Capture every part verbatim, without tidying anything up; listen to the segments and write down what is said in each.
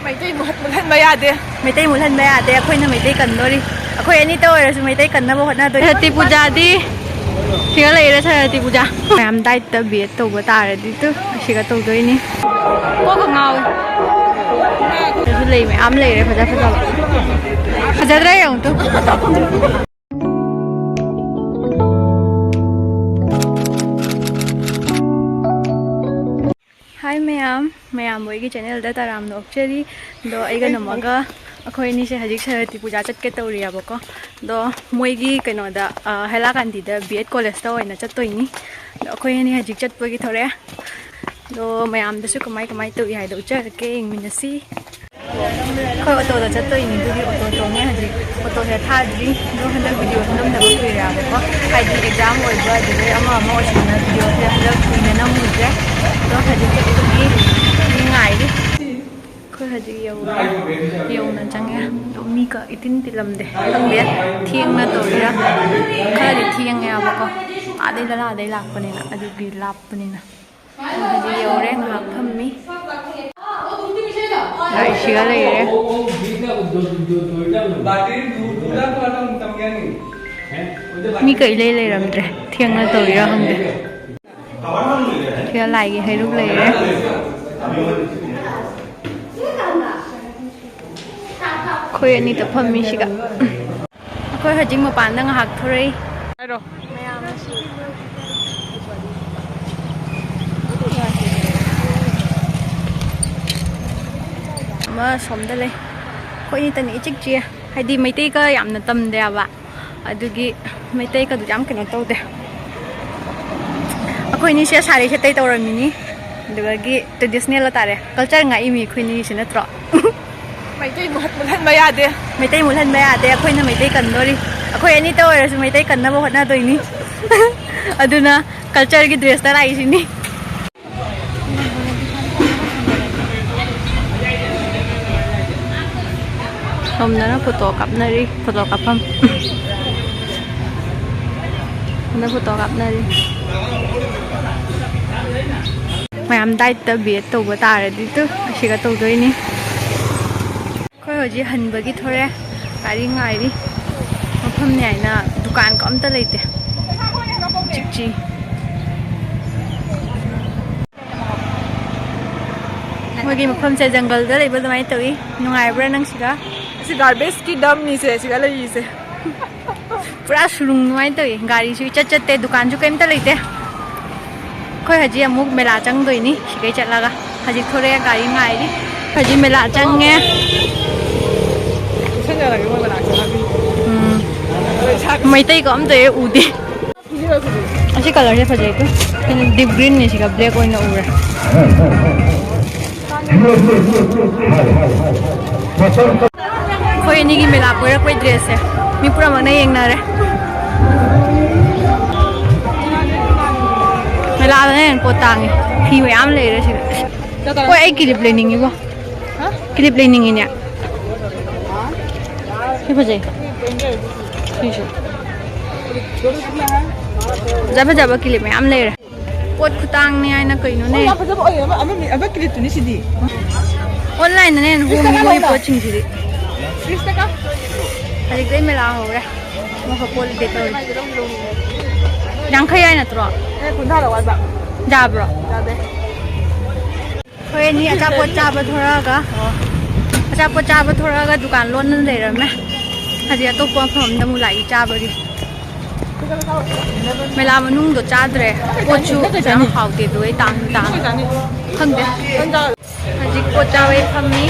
ꯃꯩꯇꯩ ꯃꯨꯠꯍꯟꯕ ꯌꯥꯗꯦ꯫ ꯃꯩꯇꯩ ꯃꯨꯠꯍꯟꯕ ꯌꯥꯗꯦ꯫ ꯑꯩꯈꯣꯏꯅ ꯃꯩꯇꯩ ꯀꯟꯗꯣꯔꯤ꯫ ꯑꯩꯈꯣꯏ ꯑꯅꯤꯇ ꯑꯣꯏꯔꯁꯨ ꯃꯩꯇꯩ ꯀꯟꯅꯕ ꯍꯣꯠꯅꯗꯣꯏ꯫ ꯁꯔꯇꯤ ꯄꯨꯖꯥꯗꯤ ꯁꯤꯒ ꯂꯩꯔꯦ꯫ ꯁꯔꯇꯤ ꯄꯨꯖꯥ꯫ ꯃꯌꯥꯝ ꯗꯥꯏꯠꯇ ꯕꯤ ꯑꯦꯗ ꯇꯧꯕ ꯇꯥꯔꯗꯤ ꯇꯨ ꯑꯁꯤꯒ ꯇꯧꯗꯣꯏꯅꯤ꯫ ꯀꯣꯛꯀ ꯉꯥꯎꯋꯦ꯫ ꯑꯗꯨꯁꯨ ꯂꯩ ꯃꯌꯥꯝ ꯂꯩꯔꯦ ꯐꯖ ꯐꯖꯕ꯫ ꯐꯖꯗ꯭ꯔꯥ ꯌꯦꯡꯉꯨ ꯇꯨ꯫ ꯍꯥꯏ ꯃꯌꯥꯝ, ꯃꯌꯥꯝ ꯍꯣꯏꯒꯤ ꯆꯦꯅꯦꯜꯗ ꯇꯔꯥꯝꯅ ꯑꯣꯛꯆꯔꯤ꯫ ꯑꯗꯣ ꯑꯩꯒ ꯅꯝꯃꯒ ꯑꯩꯈꯣꯏ ꯑꯅꯤꯁꯦ ꯍꯧꯖꯤꯛ ꯁꯔꯇꯤ ꯄꯨꯖꯥ ꯆꯠꯀꯦ ꯇꯧꯔꯤꯑꯕꯀꯣ꯫ ꯑꯗꯣ ꯃꯣꯏꯒꯤ ꯀꯩꯅꯣꯗ, ꯑ, ꯍꯥꯏꯂꯥꯀꯥꯟꯗꯤꯗ ꯕꯤ ꯑꯦꯗ ꯀꯣꯂꯦꯖꯇ ꯑꯣꯏꯅ ꯆꯠꯇꯣꯏꯅꯤ꯫ ꯑꯗꯣ ꯑꯩꯈꯣꯏ ꯑꯅꯤ ꯍꯧꯖꯤꯛ ꯆꯠꯄꯒꯤ ꯊꯧꯔꯛꯑꯦ꯫ ꯑꯗꯣ ꯃꯌꯥꯝꯗꯁꯨ ꯀꯃꯥꯏ ꯀꯃꯥꯏ ꯇꯧꯏ ꯍꯥꯏꯗꯣ ꯎꯠꯆꯔꯛꯀꯦ, ꯌꯦꯡꯃꯤꯟꯅꯁꯤ꯫ ꯑꯩꯈꯣꯏ ꯑꯣꯇꯣꯗ ꯆꯠꯇꯣꯏꯅꯤ, ꯑꯗꯨꯒꯤ ꯑꯣꯇꯣ ꯇꯣꯡꯉꯦ ꯍꯧꯖꯤꯛ꯫ ꯑꯣꯇꯣꯁꯦ ꯊꯥꯗ꯭ꯔꯤ, ꯑꯗꯣ ꯍꯟꯗꯛ ꯚꯤꯗꯤꯑꯣꯁꯨ ꯅꯝꯗꯕ ꯀꯨꯏꯔꯦꯕꯀꯣ, ꯍꯥꯏꯗꯤ ꯑꯦꯛꯖꯥꯝ ꯑꯣꯏꯕ ꯑꯗꯨꯗꯩ ꯑꯃ ꯑꯃ ꯑꯣꯏꯁꯤꯟꯅ ꯚꯤꯗꯤꯑꯣꯁꯦ ꯍꯟꯗꯛ ꯀꯨꯏꯅ ꯅꯝꯃꯨꯗ꯭ꯔꯦ꯫ ꯑꯗꯣ ꯍꯧꯖꯤꯛ ꯆꯠꯄꯒꯤ ꯃꯤ ꯉꯥꯏꯔꯤ꯫ ꯑꯩꯈꯣꯏ ꯍꯧꯖꯤꯛ ꯌꯧꯔꯦ, ꯌꯧꯅ ꯆꯪꯉꯦ꯫ ꯑꯗꯣ ꯃꯤ ꯀ-, ꯏꯇꯤꯟ ꯇꯤꯜꯂꯝꯗꯦ, ꯈꯪꯗꯦ ꯊꯦꯡꯅ ꯇꯧꯔꯤꯔꯥ꯫ ꯈꯔꯗꯤ ꯊꯦꯡꯉꯦꯕꯀꯣ, ꯑꯥꯗꯩ ꯂꯂꯥꯗꯩ ꯂꯥꯛꯄꯅꯤꯅ, ꯑꯗꯨꯒꯤ ꯂꯥꯞꯄꯅꯤꯅ꯫ ꯍꯧꯖꯤꯛ ꯌꯧꯔꯦ, ꯉꯥꯏꯍꯥꯛ ꯐꯝꯃꯤ꯫ ꯂꯥꯏꯁꯤꯒ ꯂꯩꯔꯦ꯫ ꯃꯤ ꯀꯩ ꯂꯩ ꯂꯩꯔꯝꯗ꯭ꯔꯦ, ꯊꯦꯡꯅ ꯇꯧꯔꯤꯔꯥ ꯈꯪꯗꯦ꯫ ꯁꯤꯗ ꯂꯥꯏꯒꯤ ꯍꯩꯔꯨꯛ ꯂꯩꯔꯦ꯫ ꯑꯩꯈꯣꯏ ꯑꯅꯤꯗ ꯐꯝꯃꯤ ꯁꯤꯒ꯫ ꯑꯩꯈꯣꯏ ꯍꯧꯖꯤꯛ ꯃꯄꯥꯟꯗ ꯉꯥꯏꯍꯥꯛ ꯊꯣꯔꯛꯏ꯫ ꯍꯥꯏꯔꯣ꯫ ꯃꯌꯥꯝ ꯑꯁꯤ ꯑꯃ ꯁꯣꯝꯗ ꯂꯩ꯫ ꯑꯩꯈꯣꯏ ꯑꯅꯤꯇꯅꯤ ꯏꯆꯤꯛ ꯆꯤꯛꯑꯦ꯫ ꯍꯥꯏꯗꯤ ꯃꯩꯇꯩꯒ ꯌꯥꯝꯅ ꯇꯝꯗꯦꯕ꯫ ꯑꯗꯨꯒꯤ ꯃꯩꯇꯩꯒꯗꯨ ꯌꯥꯝ ꯀꯩꯅꯣ ꯇꯧꯗꯦ꯫ ꯑꯩꯈꯣꯏꯅꯤꯁꯦ ꯁꯥꯔꯤ ꯁꯦꯠꯇꯩ ꯇꯧꯔꯝꯃꯤꯅꯤ꯫ ꯑꯗꯨꯗꯒꯤ ꯇ꯭ꯔꯦꯗꯤꯁꯅꯦꯜ ꯍꯥꯏꯇꯥꯔꯦ꯫ ꯀꯜꯆꯔ ꯉꯥꯛꯏꯃꯤ ꯑꯩꯈꯣꯏꯅꯤꯁꯦ ꯅꯠꯇ꯭ꯔꯣ? ꯃꯩꯇꯩ ꯃꯨꯠꯍꯟ-, ꯃꯨꯠꯍꯟꯕ ꯌꯥꯗꯦ꯫ ꯃꯩꯇꯩ ꯃꯨꯠꯍꯟꯕ ꯌꯥꯗꯦ꯫ ꯑꯩꯈꯣꯏꯅ ꯃꯩꯇꯩ ꯀꯟꯗꯣꯔꯤ꯫ ꯑꯩꯈꯣꯏ ꯑꯅꯤꯇ ꯑꯣꯏꯔꯁꯨ ꯃꯩꯇꯩ ꯀꯟꯅꯕ ꯍꯣꯠꯅꯗꯣꯏꯅꯤ꯫ ꯑꯗꯨꯅ ꯀꯜꯆꯔꯒꯤ ꯗ꯭ꯔꯦꯁꯇ ꯂꯥꯛꯏꯁꯤꯅꯤ꯫ ꯁꯣꯝꯗꯅ ꯐꯣꯇꯣ ꯀꯥꯞꯅꯔꯤ, ꯐꯣꯇꯣ ꯀꯥꯞꯐꯝ꯫ ꯁꯣꯝꯗ ꯐꯣꯇꯣ ꯀꯥꯞꯅꯔꯤ꯫ ꯃꯌꯥꯝ ꯗꯥꯏꯠꯇ ꯕꯤ ꯑꯦꯗ ꯇꯧꯕ ꯇꯥꯔꯗꯤ ꯇꯨ ꯑꯁꯤꯒ ꯇꯧꯗꯣꯏꯅꯤ꯫ ꯍꯧꯖꯤꯛ ꯍꯟꯕꯒꯤ ꯊꯣꯔꯦ꯫ ꯒꯥꯔꯤ ꯉꯥꯏꯔꯤ꯫ ꯃꯐꯝꯅꯤ ꯍꯥꯏꯅ ꯗꯨꯀꯥꯟꯒ ꯑꯝꯇ ꯂꯩꯇꯦ꯫ ꯆꯤꯛ ꯆꯤ꯫ ꯃꯣꯏꯒꯤ ꯃꯐꯝꯁꯦ ꯖꯪꯒꯜꯗ ꯂꯩꯕ ꯑꯗꯨꯃꯥꯏꯅ ꯇꯧꯏ꯫ ꯅꯨꯡꯉꯥꯏꯕ꯭ꯔꯥ ꯅꯪ ꯁꯤꯗ? ꯑꯁꯤ ꯒꯥꯔꯕꯦꯖꯀꯤ ꯗꯝꯅꯤꯁꯦ ꯁꯤꯗ ꯂꯩꯔꯤꯁꯦ꯫ ꯄꯨꯔꯥ ꯁꯨꯔꯨꯡ ꯑꯗꯨꯃꯥꯏꯅ ꯇꯧꯏ꯫ ꯒꯥꯔꯤꯁꯨ ꯏꯆꯠ ꯆꯠꯇꯦ, ꯗꯨꯀꯥꯟꯁꯨ ꯀꯩꯝꯇ ꯂꯩꯇꯦ꯫ ꯑꯩꯈꯣꯏ ꯍꯧꯖꯤꯛ ꯑꯃꯨꯛ ꯃꯦꯂꯥ ꯆꯪꯗꯣꯏꯅꯤ꯫ ꯁꯤꯗꯩ ꯆꯠꯂꯒ ꯍꯧꯖꯤꯛ ꯊꯣꯔꯛꯑꯦ, ꯒꯥꯔꯤ ꯉꯥꯏꯔꯤ꯫ ꯍꯧꯖꯤꯛ ꯃꯦꯂꯥ ꯆꯪꯉꯦ꯫ ꯎꯝ꯫ ꯃꯩꯇꯩꯒ ꯑꯝꯇ ꯍꯦꯛ ꯎꯗꯦ꯫ ꯑꯁꯤ ꯀꯂꯔꯁꯦ ꯐꯖꯩꯀꯣ꯫ ꯁꯤꯅ ꯗꯤꯞ ꯒ꯭ꯔꯤꯟꯅꯤ, ꯁꯤꯒ ꯕ꯭ꯂꯦꯛ ꯑꯣꯏꯅ ꯎꯔꯦ꯫ ꯑꯩꯈꯣꯏ ꯑꯅꯤꯒꯤ ꯃꯦꯂꯥ ꯀꯣꯏꯔꯛꯄꯩ ꯗ꯭ꯔꯦꯁꯁꯦ ꯃꯤ ꯄꯨꯝꯅꯃꯛꯅ ꯌꯦꯡꯅꯔꯦ꯫ ꯃꯦꯂꯥꯗꯅ ꯍꯦꯟꯅ ꯄꯣꯠ ꯇꯥꯡꯉꯤ꯫ ꯐꯤ ꯃꯌꯥꯝ ꯂꯩꯔꯦ ꯁꯤꯗ꯫ ꯍꯣꯏ, ꯑꯩ ꯀꯤꯂꯤꯞ ꯂꯩꯅꯤꯡꯉꯤꯕꯣ꯫ ꯀꯤꯂꯤꯞ ꯂꯩꯅꯤꯡꯉꯤꯅꯦ꯫ ꯁꯤ ꯐꯖꯩ꯫ ꯁꯤꯁꯨ꯫ ꯐꯖ ꯐꯖꯕ ꯀꯤꯂꯤꯞ ꯃꯌꯥꯝ ꯂꯩꯔꯦ꯫ ꯄꯣꯠ ꯈꯨꯇꯥꯡꯅꯤ ꯍꯥꯏꯅ ꯀꯩꯅꯣꯅꯦ꯫ ꯑꯣ, ꯌꯥꯝ ꯐꯖꯕ ꯑꯣꯏꯌꯦ꯫ ꯑꯃ, ꯑꯃ, ꯑꯃ ꯀꯤꯂꯤꯞꯇꯨꯅꯤ ꯁꯤꯗꯤ꯫ ꯑꯣꯟꯂꯥꯏꯟꯗꯅ ꯍꯦꯟꯅ ꯍꯣꯡꯉꯤ ꯃꯣꯏ ꯄꯣꯠꯁꯤꯡꯁꯤꯗꯤ꯫ ꯍꯧꯖꯤꯛꯇꯩ ꯃꯦꯂꯥ ꯍꯧꯔꯦ꯫ ꯑꯃꯈꯛ ꯄꯣꯠ ꯂꯩꯇꯦ ꯇꯧꯔꯤ꯫ ꯌꯥꯡꯈꯩ ꯍꯥꯏ ꯅꯠꯇ꯭ꯔꯣ? ꯑꯦ, ꯀꯨꯟꯊ꯭ꯔꯥ ꯂꯧ ꯍꯥꯏꯕ꯫ ꯌꯥꯕ꯭ꯔꯣ? ꯌꯥꯗꯦ꯫ ꯑꯩꯈꯣꯏ ꯑꯅꯤ ꯑꯆꯥꯄꯣꯠ ꯆꯥꯕ ꯊꯣꯔꯛꯑꯒ, ꯑꯣ, ꯑꯆꯥꯄꯣꯠ ꯆꯥꯕ ꯊꯣꯔꯛꯑꯒ ꯗꯨꯀꯥꯟ ꯂꯣꯟꯅ ꯂꯩꯔꯝꯃꯦ꯫ ꯍꯧꯖꯤꯛ ꯑꯇꯣꯞꯄ ꯃꯐꯝ ꯑꯃꯗ ꯑꯃꯨꯛ ꯂꯥꯛꯏ ꯆꯥꯕꯒꯤ꯫ ꯃꯦꯂꯥ ꯃꯅꯨꯡꯗꯣ ꯆꯥꯗ꯭ꯔꯦ꯫ ꯄꯣꯠꯁꯨ ꯌꯥꯝ ꯍꯥꯎꯇꯦ, ꯑꯗꯨꯒ ꯇꯥꯡꯁꯨ ꯇꯥꯡꯉꯦ꯫ ꯈꯪꯗꯦ꯫ ꯍꯧꯖꯤꯛ ꯄꯣꯠ ꯆꯥꯕꯩ ꯐꯝꯃꯤ꯫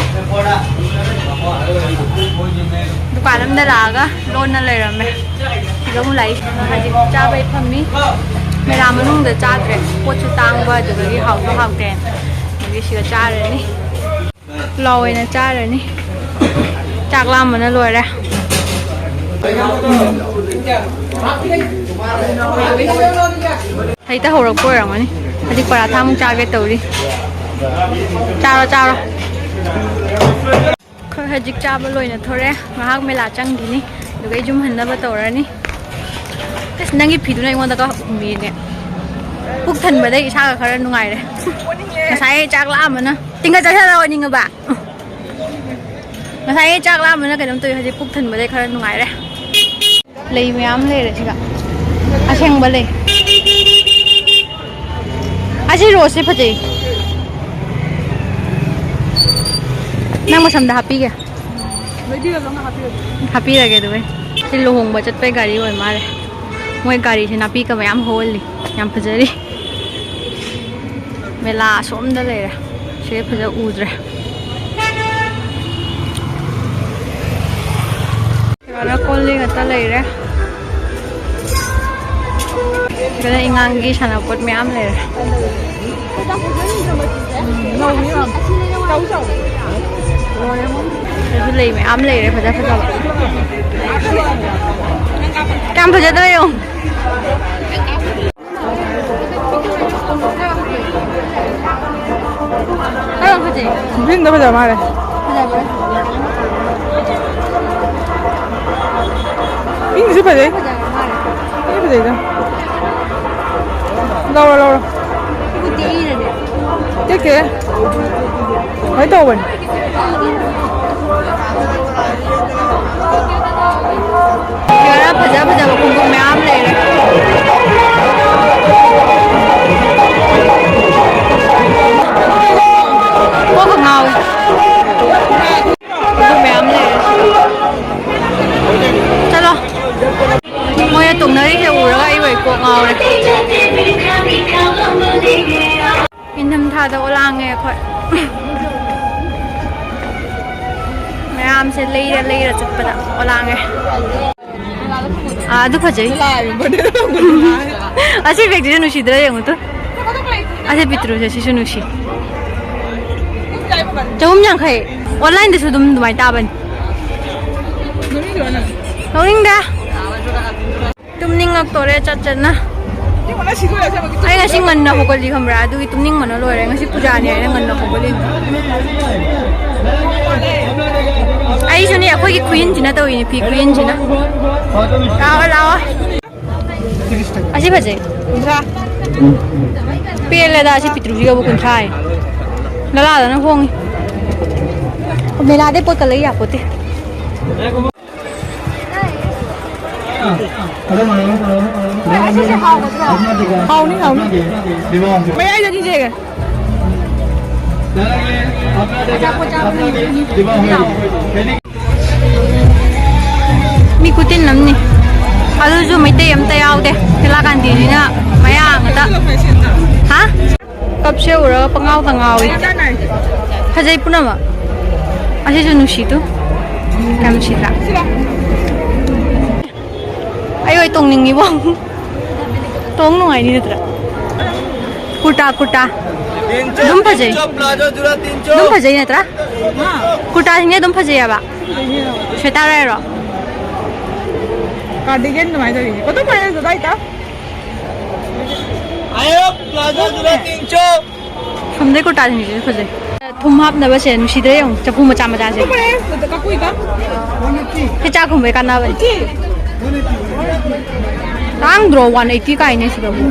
ꯗꯨꯀꯥꯟ ꯑꯃꯗ ꯂꯥꯛꯑꯒ ꯂꯣꯟꯅ ꯂꯩꯔꯝꯃꯦ꯫ ꯁꯤꯗ ꯑꯃꯨꯛ ꯂꯥꯛꯏ꯫ ꯍꯧꯖꯤꯛ ꯆꯥꯕꯩ ꯐꯝꯃꯤ꯫ ꯃꯦꯂꯥ ꯃꯅꯨꯡꯗ ꯆꯥꯗ꯭ꯔꯦ꯫ ꯄꯣꯠꯁꯨ ꯇꯥꯡꯕ, ꯑꯗꯨꯗꯒꯤ ꯍꯥꯎꯁꯨ ꯍꯥꯎꯇꯦ꯫ ꯑꯗꯒꯤ ꯁꯤꯗ ꯆꯥꯔꯅꯤ꯫ ꯄꯨꯂꯥꯎ ꯑꯣꯏꯅ ꯆꯥꯔꯅꯤ꯫ ꯆꯥꯛ ꯂꯥꯝꯕꯅ ꯂꯣꯏꯔꯦ꯫ ꯍꯦꯛꯇ ꯍꯧꯔꯛꯄ ꯑꯣꯏꯔꯝꯒꯅꯤ꯫ ꯍꯧꯖꯤꯛ ꯄꯔꯥꯊꯥꯃꯨꯛ ꯆꯥꯒꯦ ꯇꯧꯔꯤ꯫ ꯆꯥꯔꯣ, ꯆꯥꯔꯣ꯫ ꯑꯩꯈꯣꯏ ꯍꯧꯖꯤꯛ ꯆꯥꯕ ꯂꯣꯏꯅ ꯊꯣꯔꯦ꯫ ꯉꯥꯏꯍꯥꯛ ꯃꯦꯂꯥ ꯆꯪꯈꯤꯅꯤ, ꯑꯗꯨꯒ ꯌꯨꯝ ꯍꯟꯅꯕ ꯇꯧꯔꯅꯤ꯫ ꯑꯁ, ꯅꯪꯒꯤ ꯐꯤꯗꯨꯅ ꯑꯩꯉꯣꯟꯗꯒ ꯍꯨꯝꯕꯤꯅꯦ꯫ ꯄꯨꯛ ꯊꯟꯕꯗꯩ ꯏꯁꯥꯒ ꯈꯔ ꯅꯨꯡꯉꯥꯏꯔꯦ꯫ ꯉꯁꯥꯏ ꯆꯥꯛ ꯂꯥꯝꯕꯅ꯫ ꯇꯤꯡꯒ ꯆꯥꯁꯤꯜꯂꯛꯑꯣ, ꯅꯤꯡꯉꯕ? ꯉꯁꯥꯏ ꯆꯥꯛ ꯂꯥꯝꯕꯅ ꯀꯩꯅꯣꯝ ꯇꯧꯋꯤ, ꯍꯧꯖꯤꯛ ꯄꯨꯛ ꯊꯟꯕꯗꯩ ꯈꯔ ꯅꯨꯡꯉꯥꯏꯔꯦ꯫ ꯂꯩ ꯃꯌꯥꯝ ꯂꯩꯔꯦ ꯁꯤꯗ, ꯑꯁꯦꯡꯕ ꯂꯩ꯫ ꯑꯁꯤ ꯔꯣꯁꯁꯦ ꯐꯖꯩ꯫ ꯅꯪ ꯃꯁꯝꯗ ꯍꯥꯞꯄꯤꯒꯦ꯫ ꯍꯥꯞꯄꯤꯔꯒꯦ ꯑꯗꯨꯒ꯫ ꯁꯤ ꯂꯨꯍꯣꯡꯕ ꯆꯠꯄꯩ ꯒꯥꯔꯤ ꯑꯣꯏ ꯃꯥꯜꯂꯦ꯫ ꯃꯣꯏ ꯒꯥꯔꯤꯁꯦ ꯅꯥꯄꯤꯒ ꯃꯌꯥꯝ ꯍꯧꯍꯜꯂꯤ꯫ ꯌꯥꯝ ꯐꯖꯔꯤ꯫ ꯃꯦꯂꯥ ꯑꯁꯣꯝꯗ ꯂꯩꯔꯦ꯫ ꯁꯤꯗꯤ ꯐꯖ ꯎꯗ꯭ꯔꯦ꯫ ꯀꯩꯅꯣꯅ ꯀꯣꯜ ꯂꯤꯛ ꯉꯥꯛꯇ ꯂꯩꯔꯦ꯫ ꯁꯤꯗꯅ ꯏꯉꯥꯡꯒꯤ ꯁꯥꯟꯅꯄꯣꯠ ꯃꯌꯥꯝ ꯂꯩꯔꯦ꯫ ꯁꯤꯗꯁꯨ ꯂꯩ ꯃꯌꯥꯝ ꯂꯩꯔꯦ ꯐꯖ ꯐꯖꯕ꯫ ꯀꯌꯥꯝ ꯐꯖꯗꯣꯏꯅꯣ ꯌꯦꯡꯉꯣ꯫ ꯀꯔꯝꯕ ꯐꯖꯩ? ꯒ꯭ꯔꯤꯟꯗ ꯐꯖꯕ ꯃꯥꯜꯂꯦ꯫ ꯐꯖꯕ꯭ꯔꯥ? ꯄꯤꯡꯁꯨ ꯐꯖꯩ꯫ ꯐꯖꯕ ꯃꯥꯜꯂꯦ꯫ ꯄꯤꯡ ꯐꯖꯩꯗ꯫ ꯂꯧꯔꯣ, ꯂꯧꯔꯣ꯫ ꯁꯤꯕꯨ ꯇꯦꯛꯏꯔꯅꯦ? ꯇꯦꯛꯇꯦ꯫ ꯀꯃꯥꯏꯅ ꯇꯧꯕꯅꯤ? ꯈꯔ ꯐꯖ ꯐꯖꯕ ꯈꯣꯡꯎꯞ ꯃꯌꯥꯝ ꯂꯩꯔꯦ꯫ ꯀꯣꯛꯀ ꯉꯥꯎꯋꯦ꯫ ꯈꯣꯡꯎꯞ ꯃꯌꯥꯝ ꯂꯩꯔꯦ꯫ ꯆꯠꯂꯣ꯫ ꯃꯣꯏꯅ ꯇꯣꯡꯅꯔꯤꯁꯦ ꯎꯔꯒ ꯑꯩ ꯂꯣꯏ ꯀꯣꯛ ꯉꯥꯎꯔꯦ꯫ ꯏꯪꯊꯝꯊꯥꯗ ꯑꯣꯂꯥꯡꯉꯦ ꯑꯩꯈꯣꯏ꯫ ꯃꯌꯥꯝꯁꯦ ꯂꯩꯔ ꯂꯩꯔ ꯆꯠꯄꯗ ꯑꯣꯂꯥꯡꯉꯦ꯫ ꯑꯥ, ꯑꯗꯨ ꯐꯖꯩ꯫ ꯑꯁꯤ ꯕꯦꯒꯁꯤꯁꯨ ꯅꯨꯡꯁꯤꯗ꯭ꯔꯥ ꯌꯦꯡꯉꯨ ꯇꯨ꯫ ꯑꯁꯤ ꯄꯤꯛꯇ꯭ꯔꯨꯁꯦ ꯁꯤꯁꯨ ꯅꯨꯡꯁꯤ꯫ ꯆꯍꯨꯝ ꯌꯥꯡꯈꯩ꯫ ꯑꯣꯟꯂꯥꯏꯟꯗꯁꯨ ꯑꯗꯨꯝ ꯑꯗꯨꯃꯥꯏꯅ ꯇꯥꯕꯅꯤ꯫ ꯂꯧꯅꯤꯡꯗꯦ꯫ ꯇꯨꯝꯅꯤꯡꯉꯛꯇꯣꯔꯦ ꯆꯠ ꯆꯠꯅ꯫ ꯑꯩ ꯉꯁꯤ ꯉꯟꯅ ꯍꯧꯒꯠꯂꯤ ꯈꯪꯕ꯭ꯔꯥ? ꯑꯗꯨꯒꯤ ꯇꯨꯝꯅꯤꯡꯕꯅ ꯂꯣꯏꯔꯦ꯫ ꯉꯁꯤ ꯄꯨꯖꯥꯅꯤ ꯍꯥꯏꯅ ꯉꯟꯅ ꯍꯧꯒꯠꯂꯤꯅꯤ꯫ ꯑꯩꯁꯨꯅꯦ, ꯑꯩꯈꯣꯏꯒꯤ ꯈꯨꯌꯤꯟꯁꯤꯅ ꯇꯧꯔꯤꯅꯤ, ꯐꯤ ꯈꯨꯌꯤꯟꯁꯤꯅ꯫ ꯂꯥꯛꯑꯣ, ꯂꯥꯛꯑꯣ꯫ ꯑꯁꯤ ꯐꯖꯩ꯫ ꯀꯨꯟꯊ꯭ꯔꯥ꯫ ꯄꯦꯜꯂꯦꯗ ꯑꯁꯤ ꯄꯤꯛꯇ꯭ꯔꯨꯁꯤꯒꯕꯨ ꯀꯨꯟꯊ꯭ꯔꯥ ꯍꯥꯏ꯫ ꯂꯂꯥꯗꯅ ꯍꯣꯡꯉꯤ꯫ ꯃꯦꯂꯥꯗꯩ ꯄꯣꯠꯀ ꯂꯩ ꯌꯥꯄꯣꯠꯇꯦ꯫ ꯍꯥꯎꯅꯤ, ꯍꯥꯎꯅꯤ꯫ ꯃꯌꯥꯏꯗꯅꯤ ꯆꯦꯒ꯫ ꯃꯤ ꯈꯨꯇꯤꯟ ꯑꯃꯅꯤ꯫ ꯑꯗꯨꯁꯨ ꯃꯩꯇꯩ ꯑꯝꯇ ꯌꯥꯎꯗꯦ꯫ ꯇꯤꯂꯥ ꯀꯥꯟꯇꯤꯁꯤꯅ ꯃꯌꯥꯡ ꯉꯥꯛꯇ꯫ ꯍꯥ? ꯀꯞꯁꯦ ꯎꯔꯒ ꯄꯉꯥꯎꯗ ꯉꯥꯎꯏ꯫ ꯐꯖꯩ ꯄꯨꯝꯅꯃꯛ꯫ ꯑꯁꯤꯁꯨ ꯅꯨꯡꯁꯤꯗꯨ꯫ ꯌꯥꯝ ꯅꯨꯡꯁꯤꯗ꯭ꯔꯥ? ꯑꯩ ꯍꯣꯏ ꯇꯣꯡꯅꯤꯡꯉꯤꯕꯣ꯫ ꯇꯣꯡ ꯅꯨꯡꯉꯥꯏꯅꯤ ꯅꯠꯇ꯭ꯔꯥ? ꯀꯨꯔꯇꯥ, ꯀꯨꯔꯇꯥ꯫ ꯑꯗꯨꯝ ꯐꯖꯩ꯫ ꯑꯗꯨꯝ ꯐꯖꯩ ꯅꯠꯇ꯭ꯔꯥ? ꯀꯨꯔꯇꯥꯁꯤꯡꯁꯦ ꯑꯗꯨꯝ ꯐꯖꯩ ꯍꯥꯏꯕ꯫ ꯁ꯭ꯋꯦꯇꯔ ꯍꯥꯏꯔꯣ? Cardigan ꯑꯗꯨꯃꯥꯏꯅ ꯇꯧꯔꯤꯁꯦ꯫ ꯀꯣꯇꯣ ꯄꯥꯏꯔꯁꯨ ꯑꯗꯥꯏꯗ꯫ ꯑꯌꯣ, ꯄ꯭ꯂꯥꯖꯣ ꯖꯨꯔꯥ ꯇꯤꯟ ꯁꯣ꯫ ꯁꯣꯝꯗꯩ ꯀꯨꯔꯇꯥꯁꯤꯡꯁꯤꯁꯨ ꯐꯖꯩ꯫ ꯊꯨꯝ ꯍꯥꯞꯅꯕꯁꯦ ꯅꯨꯡꯁꯤꯗ꯭ꯔꯦ ꯌꯦꯡꯉꯨ, ꯆꯐꯨ ꯃꯆꯥ ꯃꯆꯥꯁꯦ꯫ ꯀꯣꯇꯣ ꯄꯥꯏꯔꯁꯨ ꯀꯛꯎꯏꯕ꯫ ꯍꯤꯆꯥꯛꯀꯨꯝꯕꯩ ꯀꯥꯟꯅꯕꯅꯤ꯫ ꯇꯥꯡꯗ꯭ꯔꯣ? One eighty ꯀꯥꯏꯅꯦ ꯁꯤꯗꯕꯨ꯫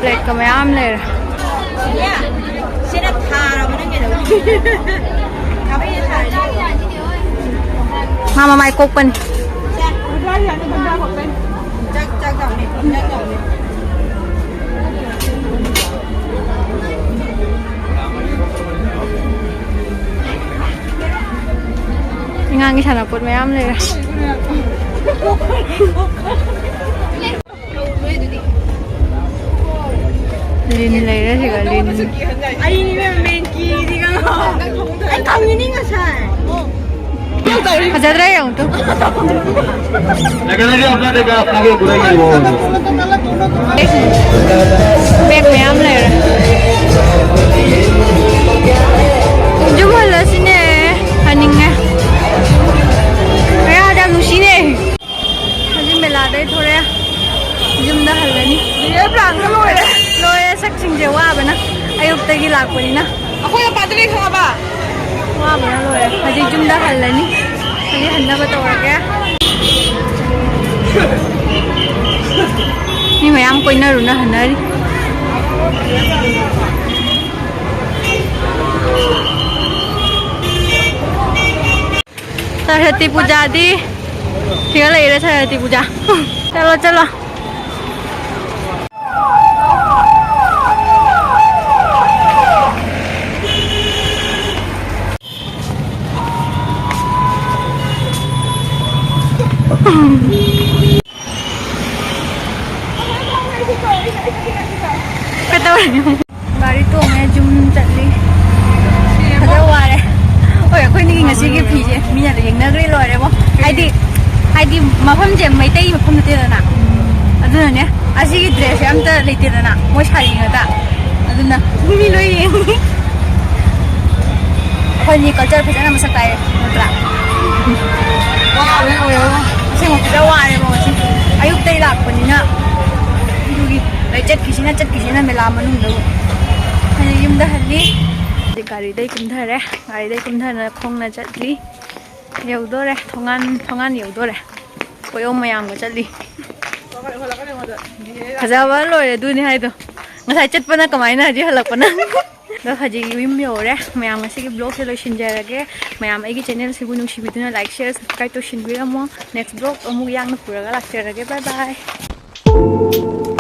ꯄ꯭ꯂꯦꯠꯀ ꯃꯌꯥꯝ ꯂꯩꯔꯦ꯫ ꯁꯤꯅ ꯊꯥꯔꯕꯅꯦ ꯀꯩꯅꯣ꯫ ꯃꯥ ꯃꯃꯥꯏ ꯀꯣꯛꯄꯅꯤ꯫ ꯆꯥꯛ, ꯆꯥꯛ ꯆꯥꯎꯅꯦ, ꯆꯥꯛ ꯆꯥꯎꯅꯦ꯫ ꯑꯉꯥꯡꯒꯤ ꯁꯥꯟꯅꯄꯣꯠ ꯃꯌꯥꯝ ꯂꯩꯔꯦ꯫ ꯂꯤꯟ ꯂꯩꯔꯦ ꯁꯤꯒ, ꯂꯤꯟ꯫ ꯑꯩꯅꯦ ꯏꯕꯦꯝꯃ ꯃꯦꯟ ꯀꯤꯗꯤ ꯈꯪꯉꯣ꯫ ꯑꯩ ꯈꯪꯉꯤꯅꯤ ꯉꯁꯥꯏ꯫ ꯐꯖꯗ꯭ꯔꯥ ꯌꯦꯡꯉꯨ ꯇꯨ꯫ ꯕꯦꯛ ꯃꯌꯥꯝ ꯂꯩꯔꯦ꯫ ꯌꯨꯝ ꯍꯜꯂꯁꯤꯅꯦ꯫ ꯍꯟꯅꯤꯡꯉꯦ꯫ ꯀꯌꯥꯗ ꯌꯥꯝ ꯅꯨꯡꯁꯤꯅꯦ꯫ ꯍꯧꯖꯤꯛ ꯃꯦꯂꯥꯗꯩ ꯊꯣꯔꯛꯑꯦ, ꯌꯨꯝꯗ ꯍꯜꯂꯅꯤ꯫ ꯔꯤꯌꯦꯜ ꯄ꯭ꯂꯥꯟꯒ ꯂꯣꯏꯔꯦ꯫ ꯂꯣꯏꯔꯦ, ꯁꯛꯁꯤꯡꯁꯦ ꯋꯥꯕꯅ, ꯑꯌꯨꯛꯇꯒꯤ ꯂꯥꯛꯄꯅꯤꯅ꯫ ꯑꯩꯈꯣꯏ ꯃꯄꯥꯗ ꯂꯩ ꯈꯪꯉꯕ? ꯋꯥꯕꯅ ꯂꯣꯏꯔꯦ꯫ ꯍꯧꯖꯤꯛ ꯌꯨꯝꯗ ꯍꯜꯂꯅꯤ꯫ ꯍꯧꯖꯤꯛ ꯍꯟꯅꯕ ꯇꯧꯔꯒꯦ꯫ ꯃꯤ ꯃꯌꯥꯝ ꯀꯣꯏꯅꯔꯨꯅ ꯍꯟꯅꯔꯤ꯫ ꯁꯔꯁꯇꯤ ꯄꯨꯖꯥꯗꯤ ꯁꯤꯒ ꯂꯩꯔꯦ, ꯁꯔꯁꯇꯤ ꯄꯨꯖꯥ꯫ ꯆꯠꯂꯣ, ꯆꯠꯂꯣ꯫ ꯀꯩꯗꯧꯔꯦ? ꯒꯥꯔꯤ ꯇꯣꯡꯉꯦ, ꯌꯨꯝ ꯆꯠꯂꯤ꯫ ꯐꯖ ꯋꯥꯔꯦ꯫ ꯍꯣꯏ, ꯑꯩꯈꯣꯏꯅꯤꯒꯤ ꯉꯁꯤꯒꯤ ꯐꯤꯁꯦ ꯃꯤꯅ ꯌꯦꯡꯅꯈ꯭ꯔꯦ, ꯂꯣꯏꯔꯦꯕꯣ꯫ ꯍꯥꯏꯗꯤ, ꯍꯥꯏꯗꯤ ꯃꯐꯝꯁꯦ ꯃꯩꯇꯩ ꯃꯐꯝ ꯅꯠꯇꯦꯗꯅ, ꯑꯗꯨꯅꯅꯦ꯫ ꯑꯁꯤꯒꯤ ꯗ꯭ꯔꯦꯁꯁꯦ ꯑꯝꯇ ꯂꯩꯇꯦꯗꯅ, ꯃꯣꯏ ꯁꯥꯔꯤ ꯉꯥꯛꯇ꯫ ꯑꯗꯨꯅ ꯃꯤ ꯂꯣꯏ ꯌꯦꯡꯉꯤ꯫ ꯑꯩꯈꯣꯏꯅꯤ ꯀꯜꯆꯔ ꯐꯖꯅ ꯃꯁꯛ ꯇꯥꯛꯑꯦ, ꯅꯠꯇ꯭ꯔꯥ? ꯑꯁꯦꯡꯕ ꯐꯖ ꯋꯥꯔꯦꯕ ꯉꯁꯤ꯫ ꯑꯌꯨꯛꯇꯩ ꯂꯥꯛꯄꯅꯤꯅ ꯑꯗꯨꯒꯤ ꯂꯩ ꯆꯠꯈꯤꯁꯤꯅ ꯆꯠꯈꯤꯁꯤꯅ ꯃꯦꯂꯥ ꯃꯅꯨꯡꯗꯕꯨ꯫ ꯍꯧꯖꯤꯛ ꯌꯨꯝꯗ ꯍꯜꯂꯤ꯫ ꯍꯧꯖꯤꯛ ꯒꯥꯔꯤꯗꯩ ꯀꯨꯝꯊꯔꯦ꯫ ꯒꯥꯔꯤꯗꯩ ꯀꯨꯝꯊꯔ ꯈꯣꯡꯅ ꯆꯠꯂꯤ꯫ ꯌꯧꯗꯣꯔꯦ꯫ ꯊꯣꯡꯒꯥꯟ, ꯊꯣꯡꯒꯥꯟ ꯌꯧꯗꯣꯔꯦ꯫ ꯀꯣꯌꯣꯝ ꯃꯌꯥꯝꯒ ꯆꯠꯂꯤ꯫ ꯐꯖꯕ ꯂꯣꯏꯔꯦ, ꯑꯗꯨꯅꯤ ꯍꯥꯏꯗꯣ꯫ ꯉꯁꯥꯏ ꯆꯠꯄꯅ ꯀꯃꯥꯏꯅ, ꯍꯧꯖꯤꯛ ꯍꯜꯂꯛꯄꯅ꯫ ꯑꯗꯣ ꯍꯧꯖꯤꯛ ꯌꯨꯝ ꯌꯧꯔꯦ꯫ ꯃꯌꯥꯝ, ꯉꯁꯤꯒꯤ vlogꯁꯦ ꯂꯣꯏꯁꯤꯟꯖꯔꯒꯦ꯫ ꯃꯌꯥꯝ ꯑꯩꯒꯤ channelꯁꯤꯕꯨ ꯅꯨꯡꯁꯤꯕꯤꯗꯨꯅ like, share, subscribe ꯇꯧꯁꯤꯟꯕꯤꯔꯝꯃꯣ꯫ Next vlog ꯑꯃꯨꯛ ꯌꯥꯡꯅ ꯄꯨꯔꯒ ꯂꯥꯛꯆꯔꯒꯦ꯫ Bye bye꯫